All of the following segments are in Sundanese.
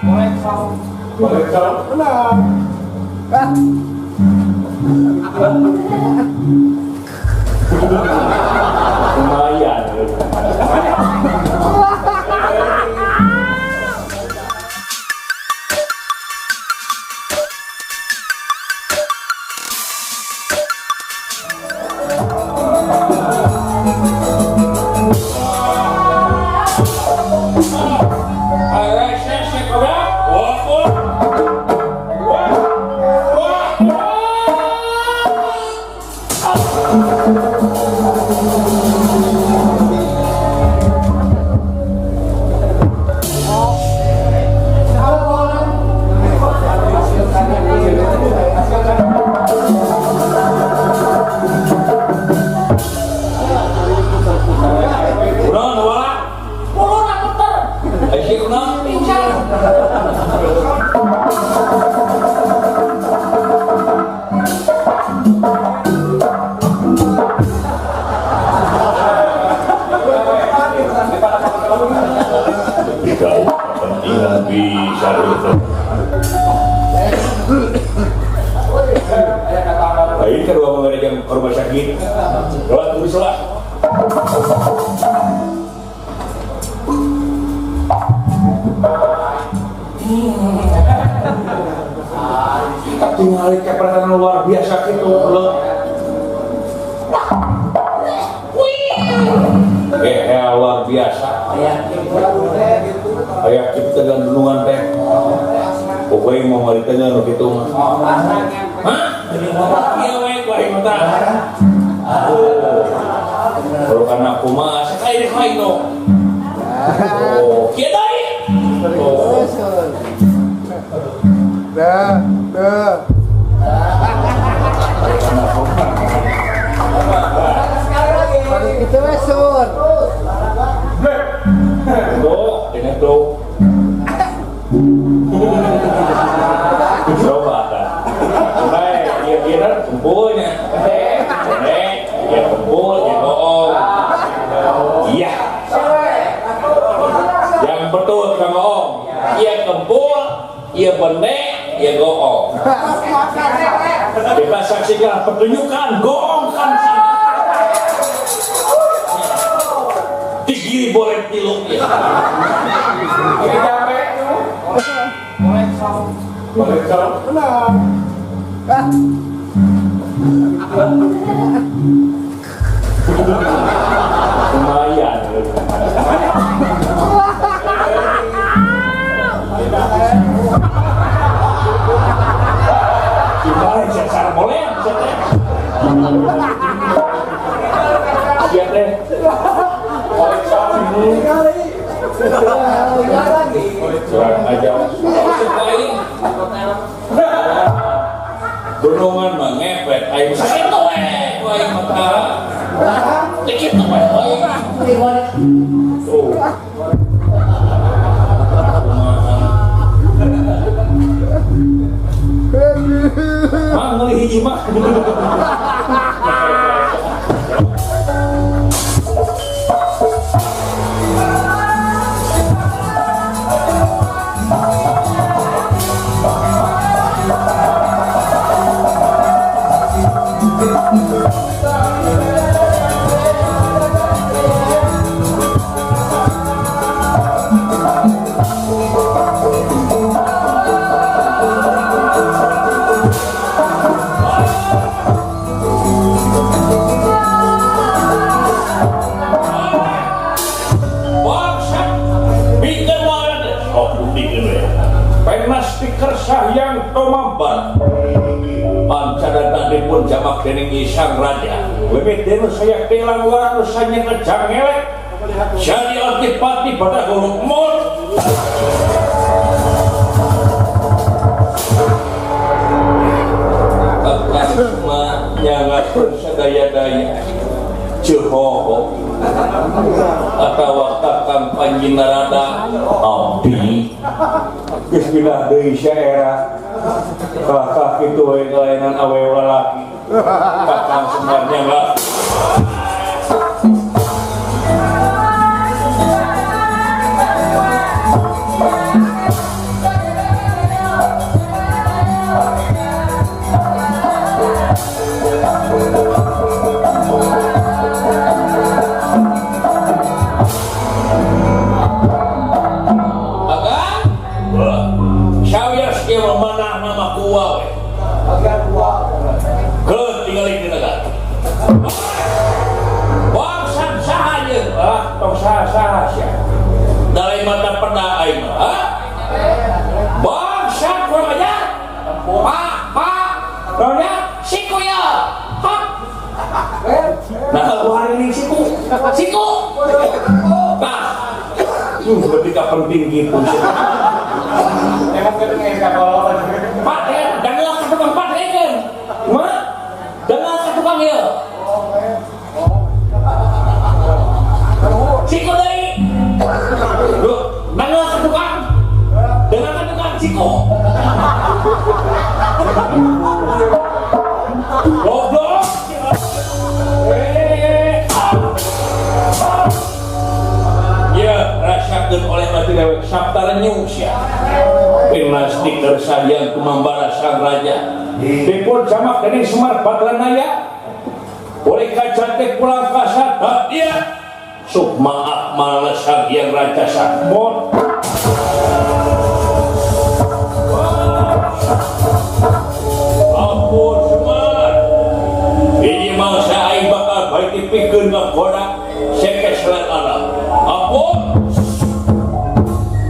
Lumayan. Ini kedua mengenai rumah sakit. Lewat tulis lah. Tinggal kepercayaan luar biasa gitu loh. Luar biasa. Kayak kita dan dunungan teh. Pokoknya mau ngaritanya nu kitu mah. Hah? Iya we ku aing mah. Kalau karena aku mah sekali deh aing no. Oh, kieu deui. Oh. Dah, dah. Itu mesur. Tuh, ini tuh. Coba kan. Baik, dia kira kumpulnya. Dia kumpul, dia bohong. Iya. Yang betul kang bohong. Dia kempul, dia benek, dia goong. Kita saksikan pertunjukan goong kan. Tinggi boleh tilu ya. Ini capek. Boleh sok. Lumayan. Gimana cara boleh? Siap deh. Kurang aja. Gunungan mah ngepet, aing sakitu we, ku aing mah tah. Kitu we. Tuh. Mah meuli hiji mah. Yang tumambar pancadata dipun jamak dening Sang Raja lemit denu saya telang waranu sanya kejang elek jadi antipati pada huruf mut akan nyangatun sadaya-daya cehoho atawa kakang Panji Narada abdi geus pindah deui saera kalah kitu we kelainan awewe lalaki kakang sebenarnya enggak. Ieu mah manah nama kuwa we. Bagian dua. Keun tingali di negara. Bangsa saha ieu? Ah, tong saha-saha sia. Dalai mata peda aing mah. Ha? Bangsa kurang ajar. Pak, pak. Ronya siku ya. Hap. Nah, hari ini siku. Siku. Tah. Lebih ka penting gitu. Emang kita nggak kalau. Pak, ya, jangan ke tukang pak, ya kan? Ma, jangan ke tukang ya. Siku deui. Duh, jangan ke tukang. Jangan ke tukang siku. Goblok. Ya, rasakeun oleh mati dewek sabta renyu sia. Pinasti kersadian kumambara sang raja. Dipun jamak dening Semar Badranaya. Oleh kajate pulang kasada dia. Sukma Akmal Sang Hyang Raja Sakmon. Ampun Semar. Ini mangsa aing bakal baik dipikeun ngagoda sekes lan alam. Ampun.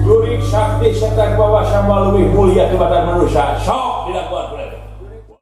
Jurik sakti setan bawah sama lebih mulia daripada manusia. Sok.